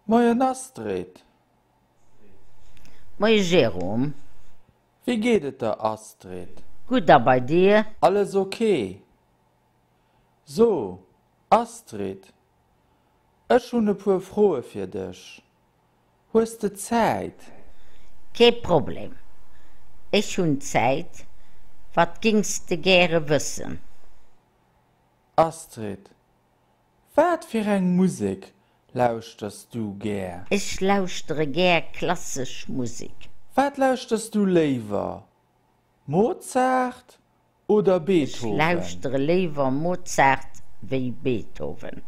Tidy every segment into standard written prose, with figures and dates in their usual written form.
Moien Astrid. Moie Jérôme. Wéi geet et der Astrid? Gutt a bei dir? Alles ok. So Astrid, ech hunn e puer Froe fir dech. Hues de Zäit? Kee Problem, ech hunn Zäit. Wat gings de gäre wëssen? Astrid, Wat fir eng Musek lauschters du gär? Ech lauschtere gär klassesch Musek. Wat lauschters du léiwer, Mozart oder Ech Beethoven? lauschtere léiwer Mozart wéi Beethoven.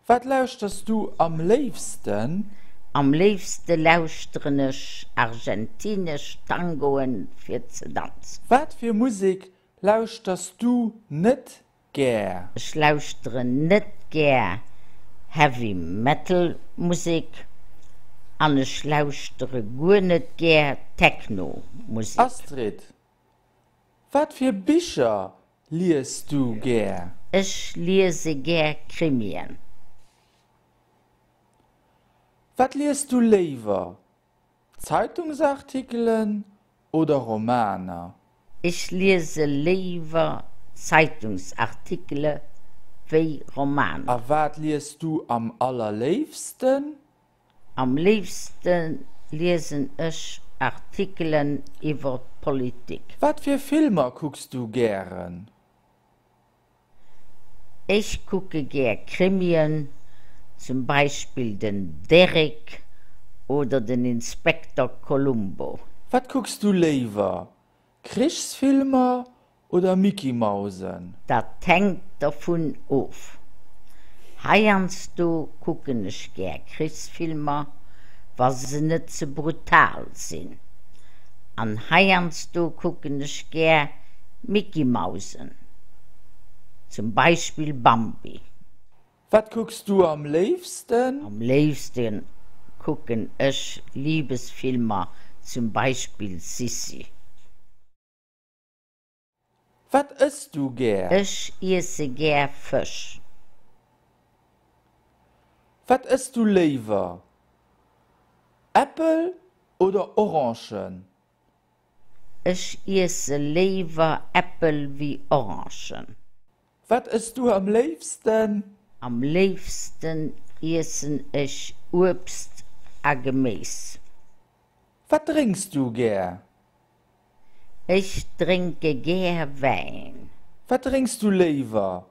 Wat lauschters du am léifsten? Am léifste lauschteren ech argentinesch Tangoen fir ze danzen. Wat fir Musek lauschters du net gär? Ech lauschteren net gär Heavy Metal Musek an ech lauschtere guer net gär Techno Musek. Astrid, Wat fir Bicher lies du gär? Ech liese gär Krimien. Wat lies du léiwer, Zeitungsartikelen oder Romaner? Ech liese léiwer Zeitungsartikele wéi A Romaner. wat lies du am allerléifsten? Am léifste liesen ech Artikelen iwwer d'Politik. Wat fir Filmer kucks du gären? Ech kucke gär Krimien, zum Beispill den Derrick oder den Inspekter Columbo. Wat kucks du léiwer, Krichsfilmer oder Mickey-Mausen? Dat hänkt dervun of. Heiansdo kucken ech gär Krichsfilmer, wa se net ze brutal sinn. An heiansdo kucken ech gär Mickey-Mausen, zum Beispill Bambi. Wat kucks du am léifsten? Am léifste kucken ech Libesfilmer, zum Beispill Sissi. Wat ëss du gär? Ech iesse gär Fësch. Wat ëss du léiwer, Äppel oder Orangen? Ech iesse léiwer Äppel wéi Orangen. Wat ëss du am léifsten? Am léifsten iessen ech Uebst a Geméis. Wat drénks du gär? Ech drénke gär Wäin. Wat drénks du léiwer,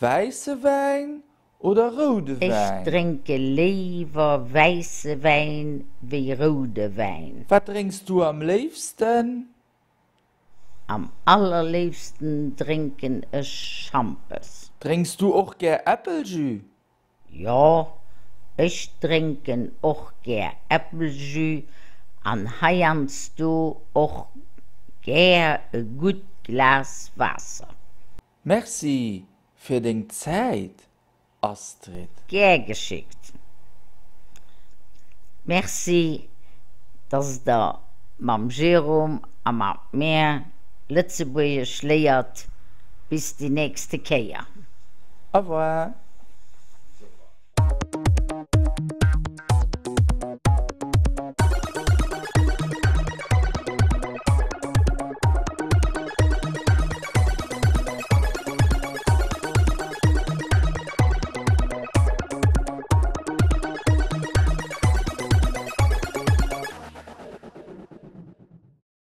wäisse Wäin oder roude Ech Wäin? drénke léiwer wäisse Wäin wéi roude Wäin. Wat drénks du am léifsten? Am allerléifsten drénken ech Schampes. Drénks du och gär Äppeljus? Jo, ech drénken och gär Äppeljus an heiansdo och gär e gutt Glas Waasser. Merci fir deng Zäit, Astrid. Gär geschickt. Merci, dass der mam Jérôme a mat mär Lëtzebuergesch léiert. Bis déi nächste Kéier. Au revoir.